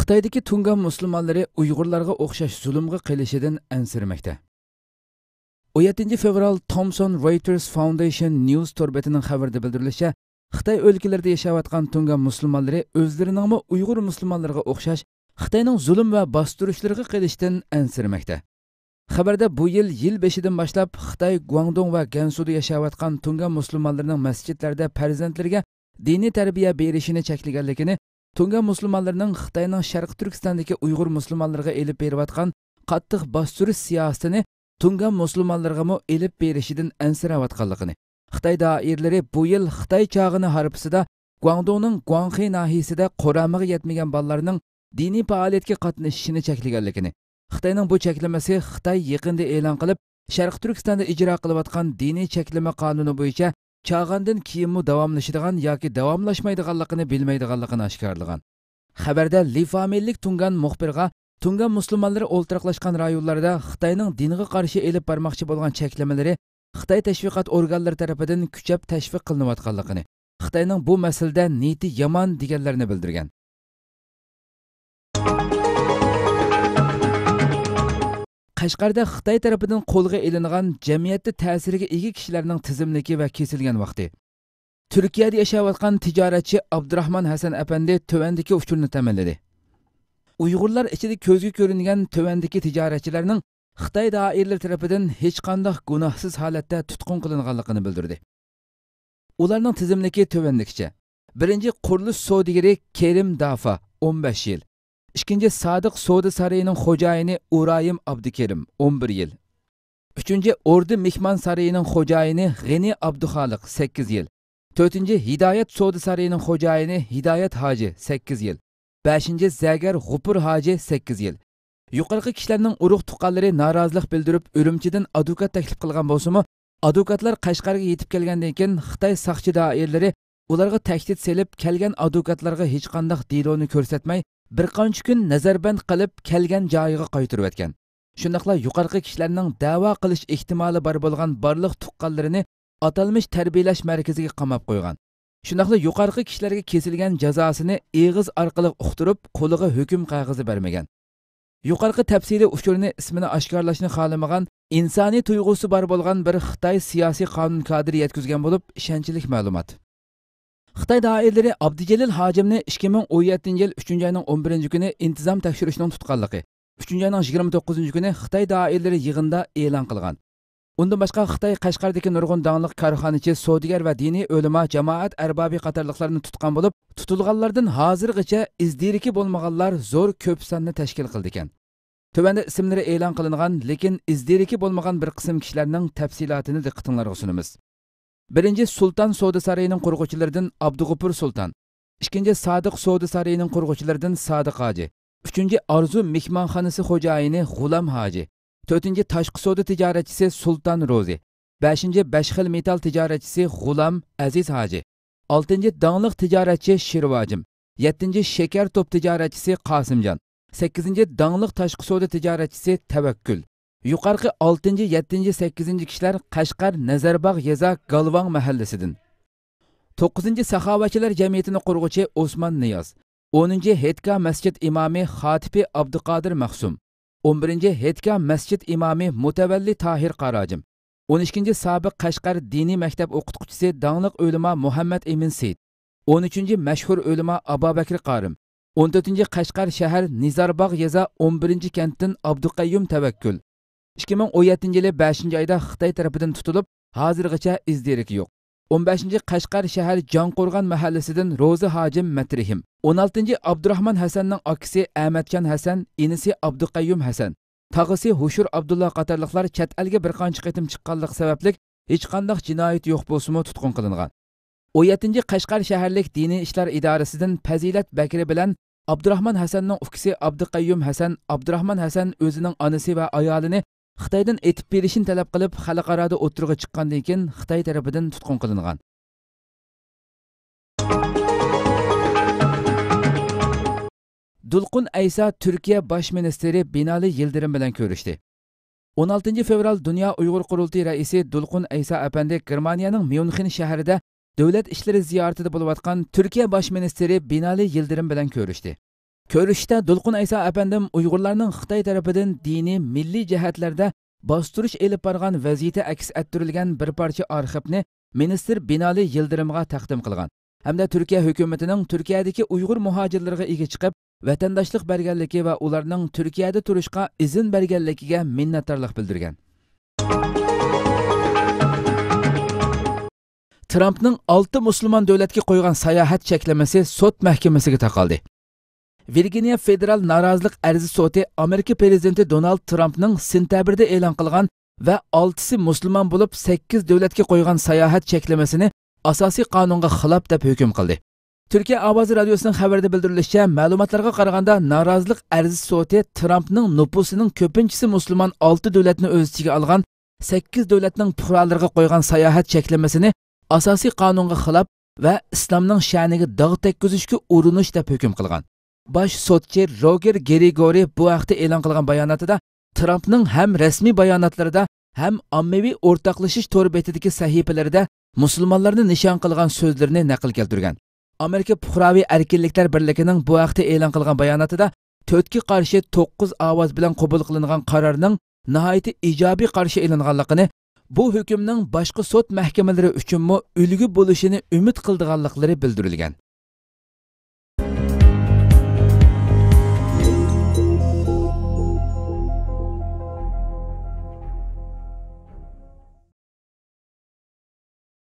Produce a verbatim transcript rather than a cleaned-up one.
خىتايدىكى تۇڭگان مۇسۇلمانلىرى ئۇيغۇرلارغا ئوخشاش زۇلۇمغا قېلىشىدىن ئەنسىرىمەكتە. ئون يەتتىنچى فېۋرال تومسون رويتېرس فاوندېيشن نيۇز تور بېتىنىڭ خەۋىرىدە بىلدۈرۈلۈشىچە، خىتاي ئۆلكىلىرىدە ياشاۋاتقان تۇڭگان مۇسۇلمانلىرى ئۆزلىرىنىڭمۇ ئۇيغۇر مۇسۇلمانلىرىغا ئوخشاش خىتاينىڭ زۇلۇم ۋە باستۇرۇشلىرىغا قېلىشتىن ئەنسىرىمەكتە. خەۋەردە بۇ يىل يىل بېشىدىن باشلاپ خىتاي گۇاڭدۇڭ ۋە گەنسۇدا ياشاۋاتقان تۇڭگان مۇسۇلمانلىرىنىڭ مەسچىتلەردە پەرزەنتلىرىگە دىنىي تەربىيە بېرىشىنى چەكلىگەنلىكىنى، تۇڭگان مۇسۇلمانلىرىنىڭ خىتاينىڭ شەرقىي تۈركىستاندىكى ئۇيغۇر مۇسۇلمانلىرىغا ئېلىپ بېرىۋاتقان قاتتىق باستۇرۇش سىياسىتىنى تۇڭگان مۇسۇلمانلىرىغىمۇ ئېلىپ بېرىشىدىن ئەنسىرەۋاتقانلىقىنى، خىتاي دائىرىلىرى بۇ يىل خىتاي چاغىنى ھارپىسىدا گۇاڭدۇڭنىڭ گۇاڭخې ناھىيىسىدە قۇرامىغا يەتمىگەن بالىلارنىڭ دىنىي پائالىيەتكە قاتنىشىشىنى چەكلىگەنلىكىنى، خىتاينىڭ بۇ چەكلىمىسى خىتاي يېقىندا ئېلان قىلىپ، شەرقىي تۈركىستاندا ئىجرا قىلىۋاتقان دىنىي چەكلىمە قانۇنى بويىچە چاغاندىن كېيىنمۇ داۋاملىشىدىغان ياكى داۋاملاشمايدىغانلىقىنى بىلمەيدىغانلىقىنى ئاشكارىلىغان. خەۋەردە لى فامىلىلىك تۇڭگان مۇخبىرغا تۇڭگان مۇسۇلمانلىرى ئولتۇراقلاشقان رايونلاردا خىتاينىڭ دىنغا قارشى ئېلىپ بارماقچى بولغان چەكلىمىلىرى خىتاي تەشۋىقات ئورگانلىرى تەرىپىدىن كۈچەپ تەشۋىق قىلىنىۋاتقانلىقىنى، خىتاينىڭ بۇ مەسىلىدە نىيىتى يامان دېگەنلەرنى بىلدۈرگەن. قەشقەردە خىتاي تەرىپىدىن قولغا ئېلىنغان جەمئىيەتتە تەسىرگە ئىگە كىشىلەرنىڭ تىزىملىكى ۋە كېسىلگەن ۋاقتى. تۈركىيەدە ياشاۋاتقان تىجارەتچى ئابدۇراخمان ھەسەن ئەپەندى تۆۋەندىكى ئۇچۇرنى تەمىنلىدى. ئۇيغۇرلار ئىچىدە كۆزگە كۆرۈنگەن تۆۋەندىكى تىجارەتچىلەرنىڭ خىتاي دائىرىلىرى تەرىپىدىن ھېچقانداق گۇناھسىز ھالەتتە تۇتقۇن قىلىنغانلىقىنى بىلدۈردى. ئۇلارنىڭ تىزىملىكى تۆۋەندىكىچە: بىرىنچى، قۇرۇلۇش سودىگىرى كېرىم دافا، ئون بەش يىل. ئىككىنچى، سادىق سودا سارىيىنىڭ خوجايىنى ئۇرايىم ئابدۇكېرىم، ئون بىر يىل. ئۈچىنچى، ئوردا مېھمان سارىيىنىڭ خوجايىنى غېنى ئابدۇخالىق، سەككىز يىل. تۆتىنچى، ھىدايەت سودا سارىيىنىڭ خوجايىنى ھىدايەت ھاجى، سەككىز يىل. بەشىنچى، زەگەر غوپۇر ھاجى، سەككىز يىل. يۇقىرىقى كىشىلەرنىڭ ئۇرۇق تۇغقانلىرى نارازىلىق بىلدۈرۈپ، ئۈرۈمچىدىن ئادۋوكات تەكلىپ قىلغان بولسىمۇ، ئادۋوكاتلار قەشقەرگە يېتىپ كەلگەندىن كېيىن، خىتاي ساقچى دائىرىلىرى ئۇلارغا تەھدىت سېلىپ، كەلگەن ئادۋوكاتلارغا ھېچقانداق دېلونى كۆرسەتمەي، بىر قانچە كۈن نەزەربەند قىلىپ، كەلگەن جايىغا قايتۇرۇۋەتكەن. شۇنداقلا يۇقىرىقى كىشىلەرنىڭ دەۋا قىلىش ئېھتىمالى بار بولغان بارلىق تۇغقانلىرىنى ئاتالمىش تەربىيەلەش مەركىزىگە قاماپ قويغان. شۇنداقلا يۇقىرىقى كىشىلەرگە كېسىلگەن جازاسىنى ئېغىز ئارقىلىق ئۇقتۇرۇپ، قولىغا ھۆكۈم قەغىزى بەرمىگەن. يۇقىرىقى تەپسىلىي ئۇچۇرنى ئىسمىنى ئاشكارىلاشنى خالىمىغان، ئىنسانىي تۇيغۇسى بار بولغان بىر خىتاي سىياسىي قانۇن كادىرى يەتكۈزگەن بولۇپ، ئىشەنچلىك مەلۇمات. خىتاي دائىرىلىرى ئابدۇجېلىل ھاجىمنى ئىككى مىڭ ئون يەتتىنچى يىل ئۈچىنچى ئاينىڭ ئون بىرىنچى كۈنى ئىنتىزام تەكشۈرۈشنىڭ تۇتقانلىقى، ئۈچىنچى ئاينىڭ يىگىرمە توققۇزىنچى كۈنى خىتاي دائىرىلىرى يىغىندا ئېلان قىلغان. ئۇندىن باشقا، خىتاي قەشقەردىكى نۇرغۇن داڭلىق كارخانىچى، سودىگەر ۋە دىنىي ئۆلىما، جامائەت ئەربابى قاتارلىقلارنى تۇتقان بولۇپ، تۇتۇلغانلاردىن ھازىرغىچە ئىز دېرىكى بولمىغانلار زور كۆپ ساننى تەشكىل قىلىدىكەن. تۆۋەندە ئىسىملىرى ئېلان قىلىنغان، لېكىن ئىز دېرىكى بولمىغان بىر قىسىم كىشىلەرنىڭ تەپسىلاتىنى دىققىتىڭلارغا سۇنىمىز. بىرىنچى، سۇلتان سودا سارىيىنىڭ قۇرغۇچىلىرىدىن ئابدۇغوپۇر سۇلتان. ئىككىنچى، سادىق سودا سارىيىنىڭ قۇرغۇچىلىرىدىن سادىق ھاجى. ئۈچىنچى، ئارزۇ مېھمانخانىسى خوجايىنى غۇلام ھاجى. تۆتىنچى، تاشقى سودا تىجارەتچىسى سۇلتان روزى. بەشىنچى، بەش خىل مېتال تىجارەتچىسى غۇلام ئەزىز ھاجى. ئالتىنچى، داڭلىق تىجارەتچى شىرۋاجىم. يەتتىنچى، شېكەر توپ تىجارەتچىسى قاسىمجان. سەككىزىنچى، داڭلىق تاشقى سودا تىجارەتچىسى تەۋەككۈل. يۇقارقى ئالتىنچى، يەتتىنچى، سەككىزىنچى كىشىلەر قەشقەر نەزەرباغ يېزا گالۋاڭ مەھەللىسىدىن. توققۇزىنچى، ساخاۋەتچىلەر جەمئىيىتىنى قۇرغۇچى ئوسمان نىياز. ئونىنچى، ھېتكا مەسچىت ئىمامى خاتىپى ئابدۇقادىر مەخسۇم. ئون بىرىنچى، ھېتكا مەسچىت ئىمامى مۇتەۋەللى تاھىر قاراجىم. ئون ئىككىنچى، سابىق قەشقەر دىنىي مەكتەپ ئوقۇتقۇچىسى، داڭلىق ئۆلىما مۇھەممەد ئىمىن سېيىت. ئون ئۈچىنچى، مەشھۇر ئۆلىما ئابابەكرى قارىم. ئون تۆتىنچى، قەشقەر شەھەر نىزارباغ يېزا ئون بىرىنچى كەنتتىن ئابدۇقەييۇم تەۋەككۈل. ئىككى مىڭ ئون يەتتىنچى يىلى بەشىنچى ئايدا خىتاي تەرىپىدىن تۇتۇلۇپ، ھازىرغىچە ئىز دېرىكى يوق. ئون بەشىنچى، قەشقەر شەھەر جاڭقورغان مەھەللىسىدىن روزى ھاجىم مەترىھىم. ئون ئالتىنچى، ئابدۇراخمان ھەسەننىڭ ئاكىسى ئەمەتجان ھەسەن، ئىنىسى ئابدۇقەييۇم ھەسەن، تاغىسى ھوشۇر ئابدۇللا قاتارلىقلار چەت ئەلگە بىر قانچە قېتىم چىققانلىقى سەۋەبلىك، ھېچقانداق جىنايىتى يوق بولسىمۇ تۇتقۇن قىلىنغان. ئون يەتتىنچى، قەشقەر شەھەرلىك دىنىي ئىشلار ئىدارىسىدىن پەزىلەت بەكرى بىلەن ئابدۇراخمان ھەسەننىڭ ئۇكىسى ئابدۇقەييۇم ھەسەن، ئابدۇراخمان ھەسەن ئۆزىنىڭ ئانىسى ۋە ئايالىنى خىتايدىن ئېتىپ بېرىشنى تەلەپ قىلىپ، خەلقئارادا ئوتتۇرىغا چىققاندىن كېيىن، خىتاي تەرىپىدىن تۇتقۇن قىلىنغان. دۇلقۇن ئەيسا تۈركىيە باش مىنىستىرى بىنالى يىلدىرىم بىلەن كۆرۈشتى. ئون ئالتىنچى فېۋرال دۇنيا ئۇيغۇر قۇرۇلتىيى رەئىسى دۇلقۇن ئەيسا ئەپەندى گېرمانىيەنىڭ ميۇنخېن شەھىرىدە دۆلەت ئىشلىرى زىيارىتىدە بولۇۋاتقان تۈركىيە باش مىنىستىرى بىنالى يىلدىرىم بىلەن كۆرۈشتى. كۆرۈشۈشتە دولقۇن ئەيسا ئەپەندىم ئۇيغۇرلارنىڭ خىتاي تەرىپىدىن دىنىي، مىللىي جەھەتلەردە باستۇرۇش ئېلىپ بارغان ۋەزىيىتى ئەكس ئەتتۈرۈلگەن بىر پارچە ئارخىپنى مىنىستىر بىنالى يىلدىرىمغا تەقدىم قىلغان ھەمدە تۈركىيە ھۆكۈمىتىنىڭ تۈركىيەدىكى ئۇيغۇر مۇھاجىرلىرىغا ئىگە چىقىپ، ۋەتەنداشلىق بەرگەنلىكى ۋە ئۇلارنىڭ تۈركىيەدە تۇرۇشقا ئىزىن بەرگەنلىكىگە مىننەتدارلىق بىلدۈرگەن. ترامپنىڭ ئالتە مۇسۇلمان دۆلەتكە قويغان ساياھەت چەكلىمىسى سوت مەھكىمىسىگە تاقالدى. ۋىرگىنىيە فېدېرال نارازىلىق ئەرزى سوتى ئامېرىكا پىرېزىدېنتى دونالد ترامپنىڭ سېنتەبىردە ئېلان قىلغان ۋە ئالتىسى مۇسۇلمان بولۇپ، سەككىز دۆلەتكە قويغان ساياھەت چەكلىمىسىنى ئاساسىي قانۇنغا خىلاپ دەپ ھۆكۈم قىلدى. تۈركىيە ئاۋازى رادىيوسىنىڭ خەۋىرىدە بىلدۈرۈلۈشىچە، مەلۇماتلارغا قارىغاندا، نارازىلىق ئەرزى سوتى ترامپنىڭ نوپۇسىنىڭ كۆپىنچىسى مۇسۇلمان ئالتە دۆلەتنى ئۆز ئىچىگە ئالغان سەككىز دۆلەتنىڭ پۇقرالىرىغا قويغان ساياھەت چەكلىمىسىنى ئاساسىي قانۇنغا خىلاپ ۋە ئىسلامنىڭ شەنىگە داغ تەگكۈزۈشكە ئۇرۇنۇش دەپ ھۆكۈم قىلغان. باش سوتچى روگېر گرېگورى بۇ ھەقتە ئېلان قىلغان باياناتىدا ترامپنىڭ ھەم رەسمىي باياناتلىرىدا، ھەم ئاممىۋى ئورتاقلىشىش تور بېتىدىكى سەھىپىلىرىدە مۇسۇلمانلارنى نىشان قىلغان سۆزلىرىنى نەقىل كەلتۈرگەن. ئامېرىكا پۇقراۋى ئەركىنلىكلەر بىرلىكىنىڭ بۇ ھەقتە ئېلان قىلغان باياناتىدا تۆتكە قارشى توققۇز ئاۋاز بىلەن قوبۇل قىلىنغان قارارنىڭ ناھايىتى ئىجابىي قارشى ئېلىنغانلىقىنى، بۇ ھۆكۈمنىڭ باشقا سوت مەھكىمىلىرى ئۈچۈنمۇ ئۈلگە بولۇشىنى ئۈمىد قىلىدىغانلىقلىرى بىلدۈرۈلگەن.